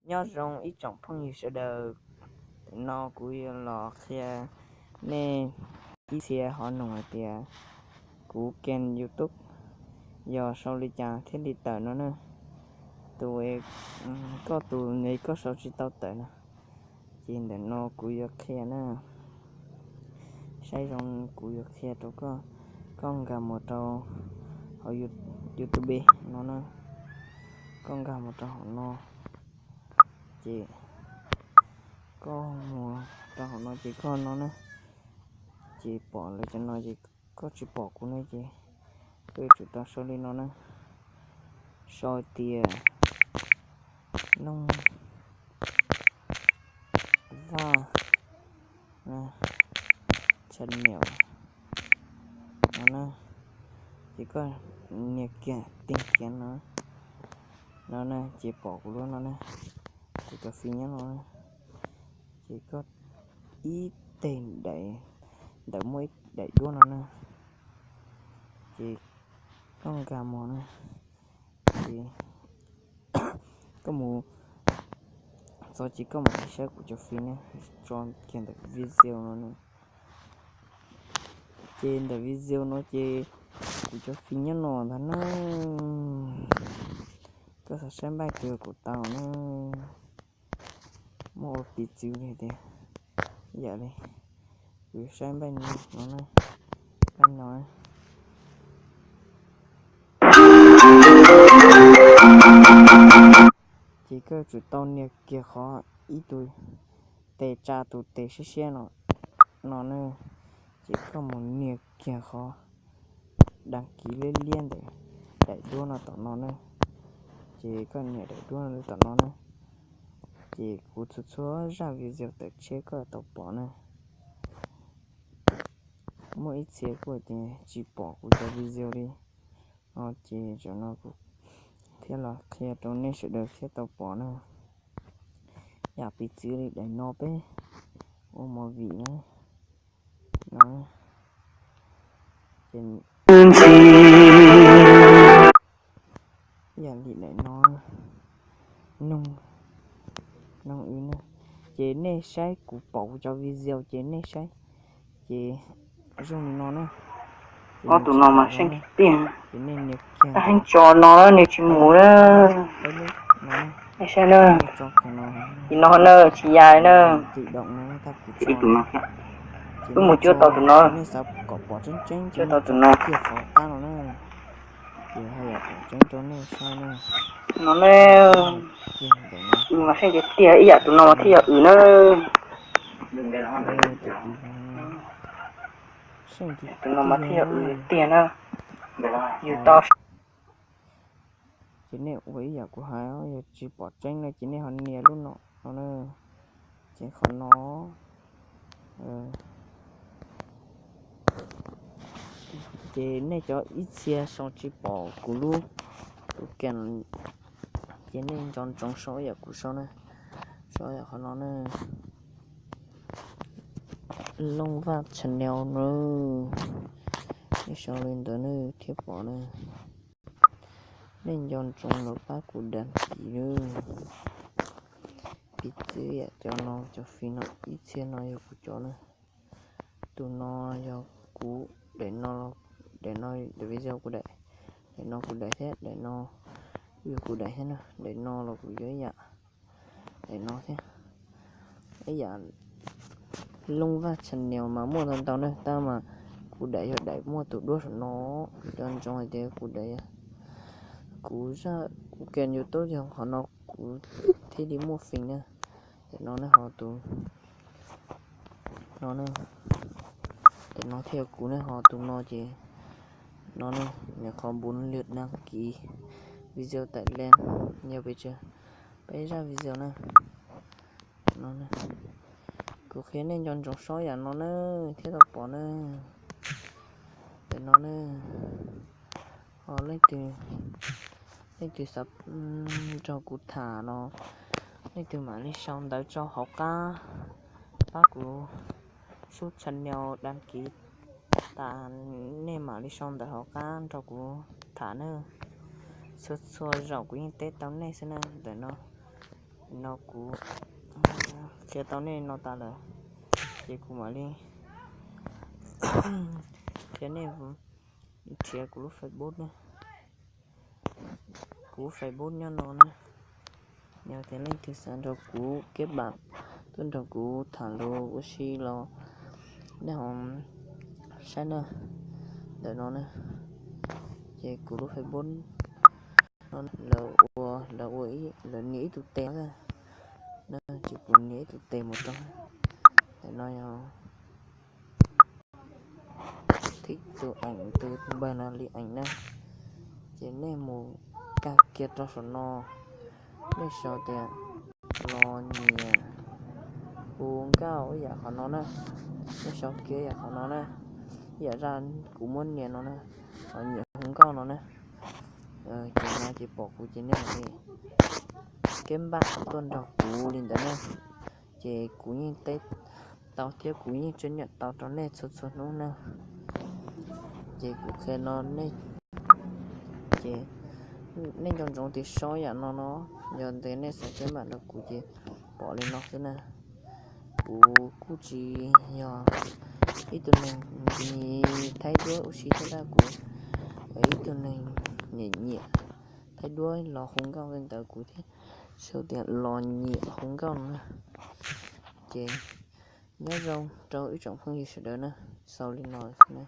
Nyob zoo ib tsoom phooj ywg sawv daws, tam no kuv yuav los qhia nej ib txhia hov nug hais tias kuv kênh YouTube yog sau li cas thiaj li tawm no na. Tus, koj tus nws koj sau tsis tau tawm na, ces ntawm no kuv yuav qhia na. Saib zoo kuv yuav qhia rau koj. Koj nkag mus rau hauv YouTube no na, koj nkag mus rau hauv no, ces koj mus rau hauv no ces koj no na, ces pom lawv cov no ces koj tsis pom kuv ne ces koj yuav tsum tau sau li no na, sau tias Looj Vaj channel no na, ces koj nias kiag tig kiag no, no na ces pom kuv lub no na, kuv cov fij nyob no na, ces koj ib teg daim, ntawm muaj ib daim duab no na, ces koj nkag mus na, ces koj mus txog ces koj mam li saib kuv cov fij ne, tso kiag ntawm video no na. Ces ntawm video no ces kuv cov fij nyob no ntag na. Koj xav saib npaij twg kuv tau na. Muaj ua piv txwv li tias ib yam li kuv yuav saib npaij no, npaij no. Ces koj yuav tsum tau nias kiag qhov ib tug tes tsa tus tes siab siab no, no na, ces koj mus nias kiag qhov đăng ký liab liab ntawm daim duab no tom no na, ces koj nias daim duab no tom no na, ces kuv txhua txhua zaj video tawm tshiab koj tau pom na. Muaj ib txhia kuj tias tsis pom kuv cov video li no, ces tam no kuv thiaj los qhia rau nej sawv daws thiaj tau pom na. Yam piv txwv li daim no peb ua movie na, no, ces ntxhi yam li daim no, noog, noog wb na, ces nej saib kuv pom kuv cov video ces nej saib, ces zoo li no na. Ob tus no mas seej tiag, ces nej nias kiag heev tso no nws tsis mus na. Nej saib na, ces no na tsis yais na. Wb mus cuab tau tus no, nej xav kom pom tseeb tseeb ces nej tso kiag qhov qab no na, ces haj yam pom tseeb rau nej saib na. No na, mas seej tiag tiag, ib yam tus no mas thiaj yog wb na. Tus no mas thiaj yog wb tiag na. Yus tau Ces nej ua ib yam kuv hais, yog tsis pom tseeb no ces nej ho nias lub no no na, ces qhov no. Ces nej cov ib txhia sau tsis pom kuv lub, kuv kem, ces nej nco ntsoov sau ib yam kuv sau na, sau ib yam qhov no na, Looj Vaj Channel na, nej sau li ntawd na thiaj pom na. Nej nco ntsoov los pab kuv đăng ký na. Piv txwv yam cov no, cov fij no ib txhia no yog kuv cov na. Tus no yog kuv, daim no, daim no, daim video kuv daim, daim no kuv daim thiab, daim no yog kuv daim thiab na, daim no los kuv yuav ib yam, daim no thiab. Ib yam Looj Vaj Channel mas muaj ntau ntau na, tab mas kuv daim yog daim muaj tus duab saum no, nco ntsoov hais tias kuv daim, kuv zaj, kuv kem YouTube yog qhov no kuv thiaj li muaj fij na. Daim no ne ho tus no, daim no thiaj kuv ne ho tus no ces no ne, nws qhov npuv lwm đăng ký video tải lên, yog pes tsawg, peb zaj video na. Kuv qhia nej nco ntsoov saib yam no na thiaj tau pom na. Daim no ne, ho leej twg, leej twg xav nrog kuv tham no, leej twg mam li sau ntawv rau hauv qab, pab kuv sub channel đăng ký tas, nej mam li sau ntawv hauv qab nrog kuv tham na. Txhua txhua zaus kuv yeej teb tau nej xwb na. Ntawm no No kuv qhia tau nej no tas lawm, ces kuv mam li qhia nej nrhiav kuv lub Facebook ne. Kuv Facebook nyob no ne. Yog tias leej twg xav nrog kuv keb npam, tuaj nrog kuv tham lus ua si los nej ho saib na, ntawm no ne. Ces kuv lub Facebook no lawv ua, lawv ua, lawv nias ib tug tes na, ces kuv nias ib tug tes mus rau ntawm no yog thib tus eem tus npawg no li eem na. Ces nej mus kag kiag rau saum no, nej sau tias los nyiam hu nkauj ib yam qhov no na. Nej sau kiag ib yam qhov no na, ib yam zaj kuv muab nias no na, los nyiam hu nkauj no na. Ces no ces pom kuv ces nej mam li keb npam tuaj nrog kuv li ntawd na. Ces kuv yeej teb tau thiab kuv yeej tseem niam tau rau nej txhua txhua hnub na. Ces kuv qhia no nej, ces nej nco ntsoov tias sau yam no no, yog tias nej xav keb npam rau kuv ces pom li no xwb na. Kuv kuj tsis yog ib tug neeg nti thaib duab ua si thiab, kuv yog ib tug neeg nyiam nyiam thaib duab los hu nkauj li ntawd kuv thiaj sau tias los nyiam hu nkauj no na. Ces nyob zoo rau ib tsoom phooj ywg sawv daws na, xaus li no xwb na.